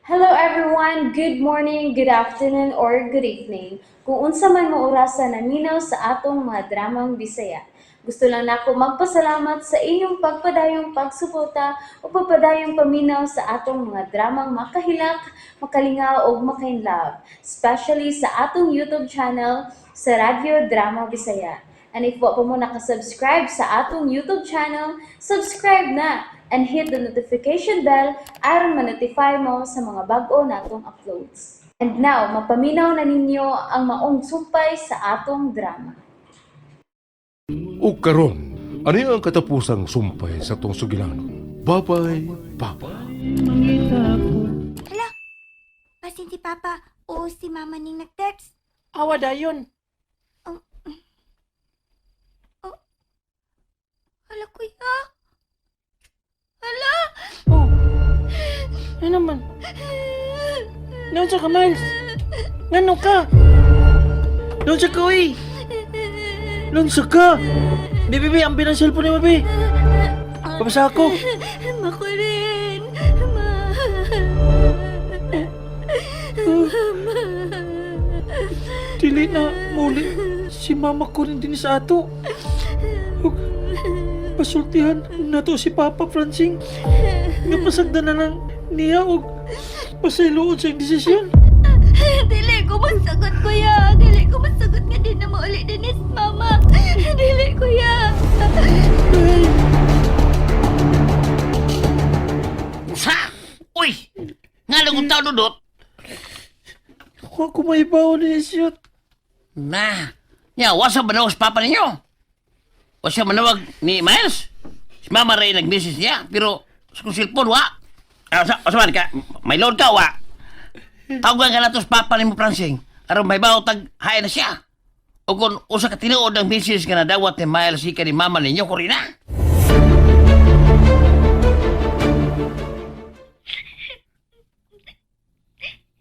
Hello everyone! Good morning, good afternoon, or good evening. Kung unsa man mo orasa naminaw sa atong mga dramang Bisaya. Gusto lang nako magpasalamat sa inyong pagpadayong pagsuporta o pagpadayong paminaw sa atong mga dramang makahilak, makalingaw ug makainlove, especially sa atong YouTube channel sa Radyo Drama Bisaya. And if wa pa mo nakasubscribe sa atong YouTube channel, subscribe na and hit the notification bell aron ma-notify mo sa mga bag-o natong uploads. And now, mapaminaw na ninyo ang maong sumpay sa atong drama. O karon, ano ang katapusang sumpay sa tong sugilanon? Babay, Papa. Hala, basin si Papa o si Mama ning nag-text. Awa dayon. Hala, kuya. Hala! Oh. Ano naman? Naunsa ka, Miles? Ngano ka? Naunsa ka, uy? Naunsa ka? Bi, bi, bi, ang binang cellphone ni bi. Pabasa ako. Makurin! Ma! Mama! Dili na muli si mama ko rin din sa ato. Ug pasultihan nato si Papa Francing. Nga pasagdan na lang niya og pasayloon sa iyang desisyon. Dili ko masagot, kuya. Dili ko masagot nga di na mauli din is mama. Dili, kuya. Ay, Usa! Uy! Nga lang kung tao dudot. wa ko maibaw ni Isyot. Na! Nya, wasa manawag sa papa ninyo? Wasa manawag ni Miles? Si mama rin nag-message niya, pero sa kong cellphone, wa. Ah, sa man ka, may load ka, wa. Tawagan ka na to sa papa ni mo, Francing. Aron may bawo tag hain na siya. O kung usa ka tinuod ang message nga nadawat ni Miles ika ni mama ninyo, Corina.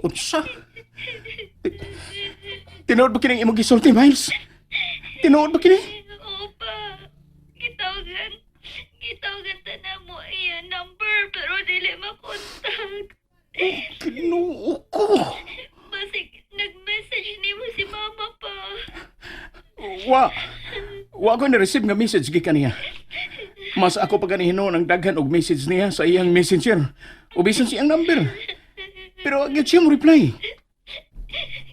Unsa? Tinuod ba kining imong gisulti, Miles? Tinuod ba kini? Oo pa. Gitawagan. Gitawagan ta na mo iya number pero dili makontak. Ginoo ko. Basig nag-message nimo si mama pa. Wa. Wa ko na-receive nga message gikan niya. Mas ako pa gani hinuon ang daghan og message niya sa iyang messenger. O bisan siyang number. Pero agad siya mo reply.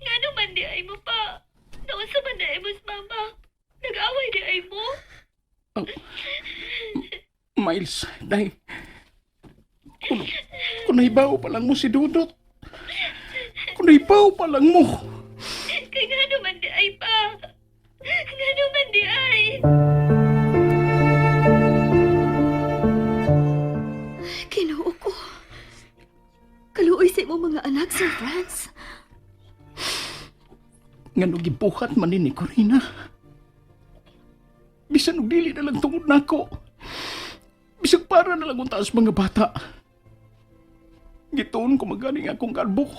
Ngano man di ay mo pa? Naunsa man di ay mo sa mama? Nag-away di ay mo? Oh. Miles, dahil kung nahibaw pa lang mo si Dudot. Kung nahibaw pa lang mo. Kay ngano man di ay pa? Ngano man di ay? Ginoo ko. Kaluoy sa imong mga anak, Sir Franz. Ngano gibuhat man ni Corina. Bisan og dili na lang tungod nako. Bisag para na lang unta sa mga bata. Gituon ko magaling akong kalbo.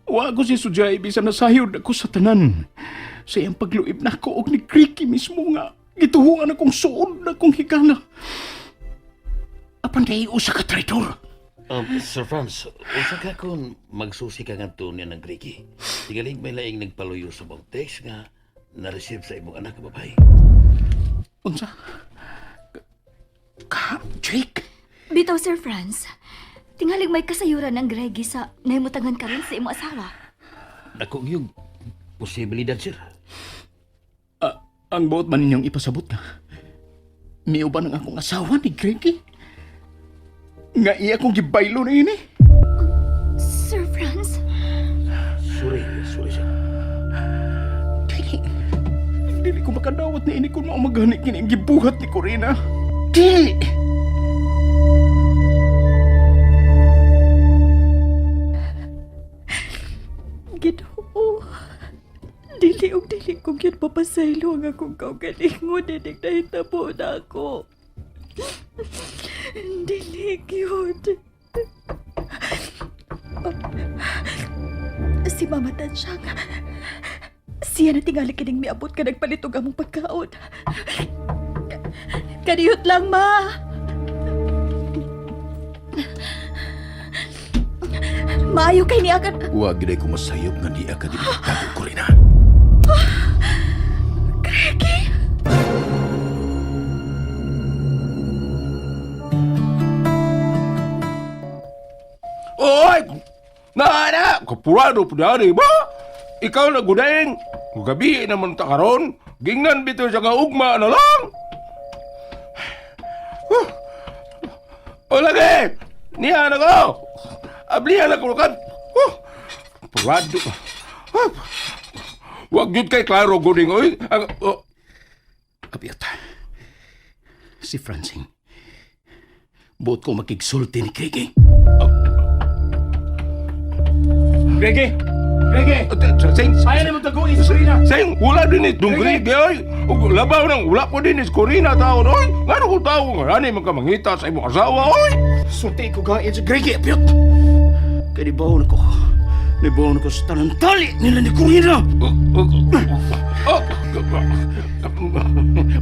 Wa ko si Sujay bisan nasayod ako sa tanan. Sa iyang pagluib nako og ni Cricky mismo nga gituhuan akong suod na akong higala. Apan dahil usa ka traitor. Sir Franz, usa ka kung magsusi ka nga niya ng Ricky. Tigaling may laing nagpaluyo sa bang text nga na-receive sa imong anak babae. Unsa? Ka, Jake? Bitaw, Sir Franz. Tingalig may kasayuran ng Greggy sa nahimutangan karon sa imong asawa. Dako yung posibilidad, sir. Ah, ang buot man ninyong ipasabot ka. Miuban ang akong asawa ni Greggy. Nga iya kong gibaylo na yun eh. Sir Franz? Sorry, sorry, sir. Dili. Dili ko makadawat na ini kung maumagani kini ang gibuhat ni Corina. Dili! Ginoo. Dili og dili ko gyud mapasaylo ang akong kaugalingon inig nahitabo na ako. Dili gyud. Si Mama Tansyang, siya na tingali kining miabot ka nagpalit og among pagkaon. Kaniyot lang, ma! Maayo kay niya ka. Wa gid ko masayop nga di ka dili tago ko rin. Gregi! Oy! Naana! Kapurado po dari ba? Ikaw na gudaing. Gabi naman ta karon. Gingnan bitaw siya nga ugma na lang. Huh. O lagi! Niya na ko! Ablihan na ko kan. Huh. Purado. Huh. Wag yun kay klaro guding oy. Ang, oh. Apiot. Si Francine. Buot ko makigsulti ni Gregi. Gregi! Gregi! Sing, Ayaw na mo taguin si Corina! Sing, wala din ni Dung Gregi oy. Ug labaw nang wala ko din ni Corina taon oy. Ngano ko tawo nga ani man ka mangita sa imong asawa oy. Sulti ko gain sa Gregi, Apiot! Kaya nibaon ako. Nibaon ako sa tanang tali nila ni Corina! Oh,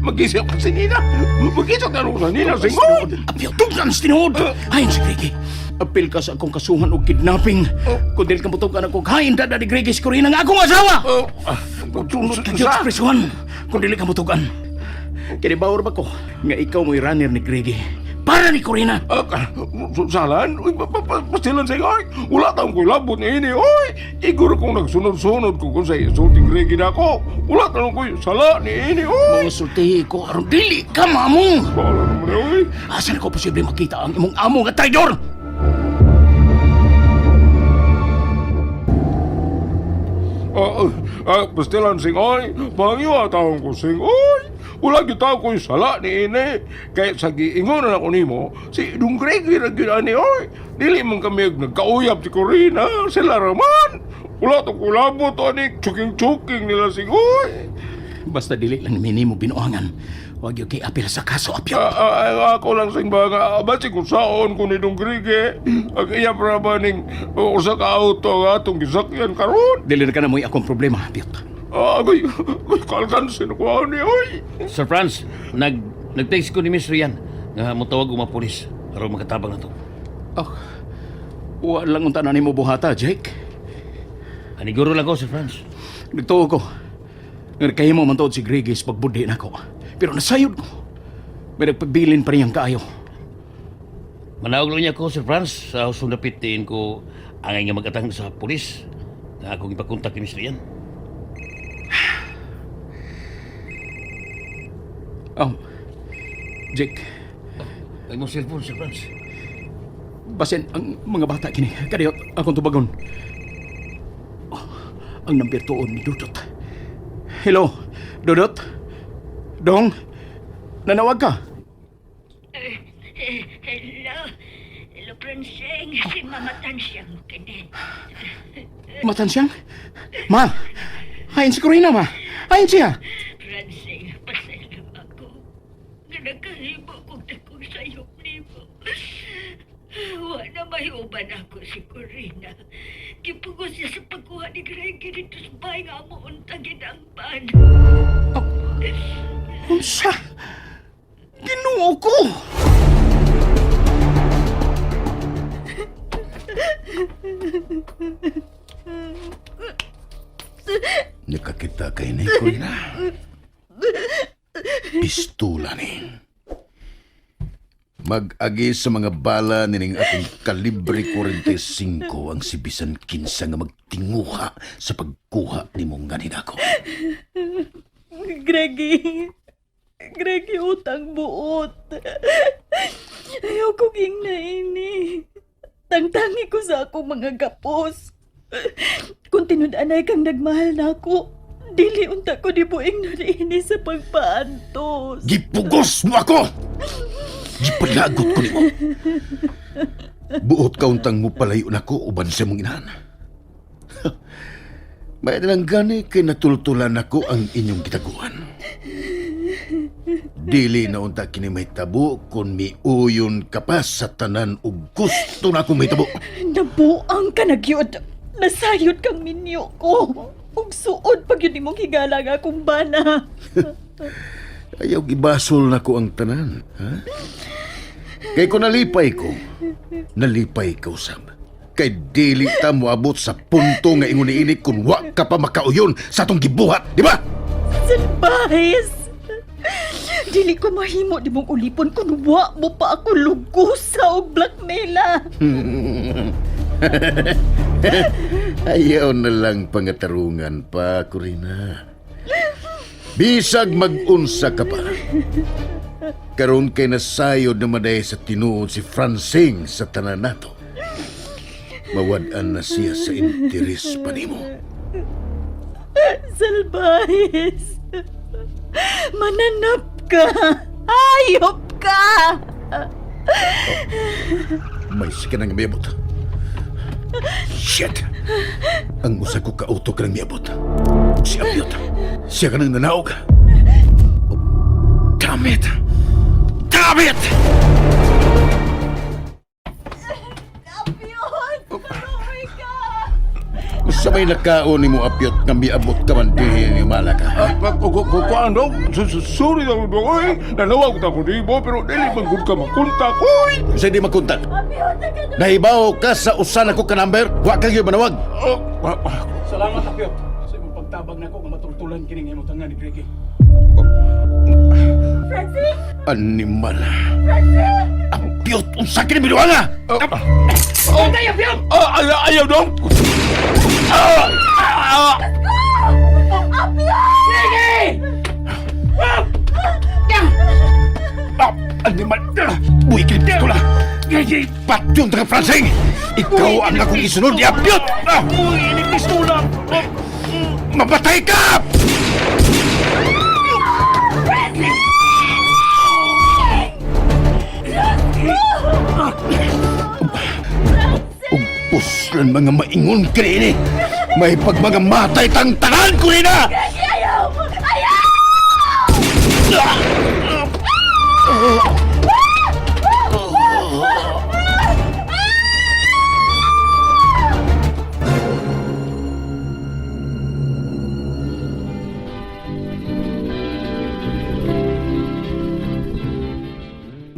Mag-isip ka si Nina. Mag-isip ka sa Nina, singod. Apiot, tugnan sa tinuod! Hain si Gregi. Apil ka sa akong kasuhan og kidnapping. Kung dili ka motukan ako, hain dada ni Gregi si Corina nga akong asawa! Sunod ka sa prisuhan kung dili ka motukan. Kaya bawor ba ko nga ikaw mo'y runner ni Gregi para ni Corina? Salan? Uy, pastilan sa oy. Wala taong ko'y labot ni ini, oy. Iguro kong nagsunod-sunod kung sa sulting Gregi na ako. Wala taong ko'y sala ni ini, oy. Mga sultihi ko aron dili ka mamong. Bahala naman, oy. Asa na ko posible makita ang imong amo nga traidor? Pastilan sing oy. Pangyo taong ko sing oy. Wala gyud tao ko'y sala ni ini. Kaya sa giingon na ako nimo, si Dung Gregi ra gyud ani oy. Dili man kami nagkauyab si Corina, sila raman. Wala to kulabot ani chuking-chuking nila sing oy. Basta dili lang ni mo binuangan. Wag yung kay apil sa kaso, apyo. Ako lang sing baga, basi kung saon ko ni Dung Gregi. Ang iya pra ba ning usa ka auto nga atong gisakyan karon. Dili na ka na mo'y akong problema, apyot. Agoy, agoy kalkan sinukuha ni oy. Sir Franz, nag-text ko ni Miss Rian nga motawag og mga pulis aron makatabang na to. Oh, wala lang unta na nimo buhata, Jake. Aniguro lang ko, Sir Franz. Nagtuo ko. Nga kahimo man tuod si Gregi sa pagbudhi nako. Pero nasayod ko. May nagpabilin pa niyang kaayo. Manawag lang niya ko, Sir Franz, sa husong dapit tiin ko angay nga magatang sa pulis na akong ipakontak ni Miss Rian. Oh, Jake, Ay mo cellphone, Sir Franz. basin ang mga bata kini. Kadiyot, akong tubagon. Oh, ang number tuon ni Dudot. Hello, Dudot? Dong? Nanawag ka? Hello. Hello, Franceng. Si Mama Tansyang kini. Matansyang? Ma! Hain si Corina, ma! Hain siya! Franceng, pasaylo ako. Nga nagkahimo kong dakong sayop nimo. Wa na mahiuban ako si Corina. Gipugos siya sa pagkuha ni Greg dito sa bahay nga amo unta ginangpan. Unsa? Ginoo ko! Nakakita kay ni Corina. Pistola ni. Mag-agi sa mga bala nining akong kalibre 45 ang sibisan kinsa nga magtinguha sa pagkuha nimo nga ninako. Gregi! Gregi, utang buot. Ayaw ko ging naini. Tangtangi ko sa akong mga gapos. Kung tinud-anay kang nagmahal na ako, dili unta ko di buing na ini sa pagpaantos. Gipugos mo ako! Gipalagot ko nimo. Buot kauntang mo palayo nako uban sa mong inahan. May lang gani kay natultulan nako ang inyong gitaguan. Dili na unta kini mahitabo kun miuyon ka pa sa tanan ug gusto na akong mahitabo. Nabuang ka na gyud. Nasayod kang minyo ko. Ug suod pag yun imong higala nga akong bana. Ayaw gibasol nako ang tanan, ha? Kay kung nalipay ko, nalipay ka usab. Kay dili ta moabot sa punto nga ingon niini kung wa ka pa makauyon sa atong gibuhat, di ba? Salbahes! Dili ko mahimo di mong ulipon kung wa mo pa ako lugusa og blackmaila. Ayaw na lang pangatarungan pa, Corina. Bisag mag-unsa ka pa. Karon kay nasayod naman dahil sa tinuod si Francing sa tanan nato. Mawad-an na siya sa interes pa nimo. Salbahes! Mananap ka! Hayop ka! May sika nang miabot. Shit! Ang usa ko kauto ka nang miabot. Si Abyot. Siya ka nang nanaog. Oh, damn it! Damn it! Apyot! Karoy ka! Sa may nakaon ni mo, Apyot, nga miabot ka man dihi ni Malaka, ha? Kuan dong, sorry daw dong, oy. Nanawag ta ko nimo pero dili man gud ka makontak, oy. Sa di makontak. Apyot! Nagano- Nahibaw ka sa usan ako ka number, wa ka gyud manawag. Oh, ah, ah. Salamat, Apyot, sa imong pagtabang nako nga matultulan kining himutangan ni Gregi. Francine! Animal. Francine! Apyot, unsa kini binuanga? Oh, ah, ayaw, ayaw dong. Ah, ah, ah. Ah, animal. Buhi kini pistola. Gregi, patyon ta ka, Francing. Ikaw ang akong isunod ni Apyot. Ah! Uy, ini pistola! Mapatay ka! Ugpuslan mga maingon kanini. May pagmagamatay matay tang tanan ko nina! Ayaw! Ayaw!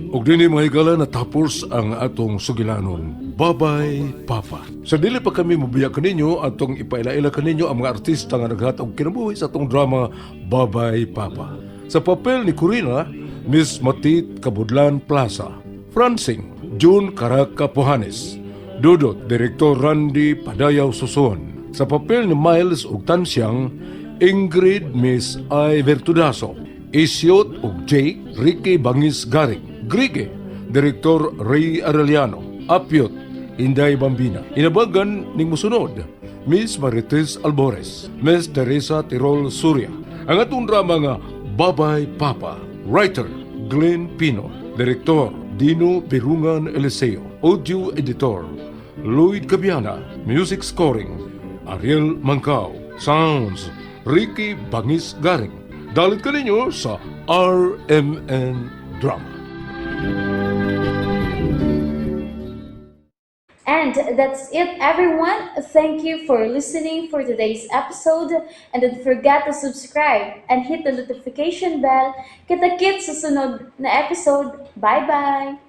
Ug dinhi mga higala natapos ang atong sugilanon. Babay Papa. Sa dili pa kami mobiya kaninyo atong ipaila-ila kaninyo ang mga artista nga naghatag og kinabuhi sa atong drama Babay Papa. Sa papel ni Corina, Miss Matit Kabudlan Plaza, Francing, June Caraca Pohanes, Dudot, Direktor Randy Padayaw Suson. Sa papel ni Miles ug Tansyang, Ingrid Miss I. Vertudaso, Isyot ug Jake Ricky Bangis Garing, Grige, Direktor Ray Arellano, Apyot, Inday Bambina. Inabagan ning musunod, Miss Marites Albores, Miss Teresa Tirol Surya. Ang atong drama nga Babay Papa, Writer Glenn Pino, Direktor Dino Perungan Eliseo, Audio Editor Lloyd Cabiana, Music Scoring Ariel Mancao, Sounds Ricky Bangis Garing. Dalit ka ninyo sa RMN Drama. And that's it, everyone. Thank you for listening for today's episode. And don't forget to subscribe and hit the notification bell. Kita-kits sa sunod na episode. Bye-bye!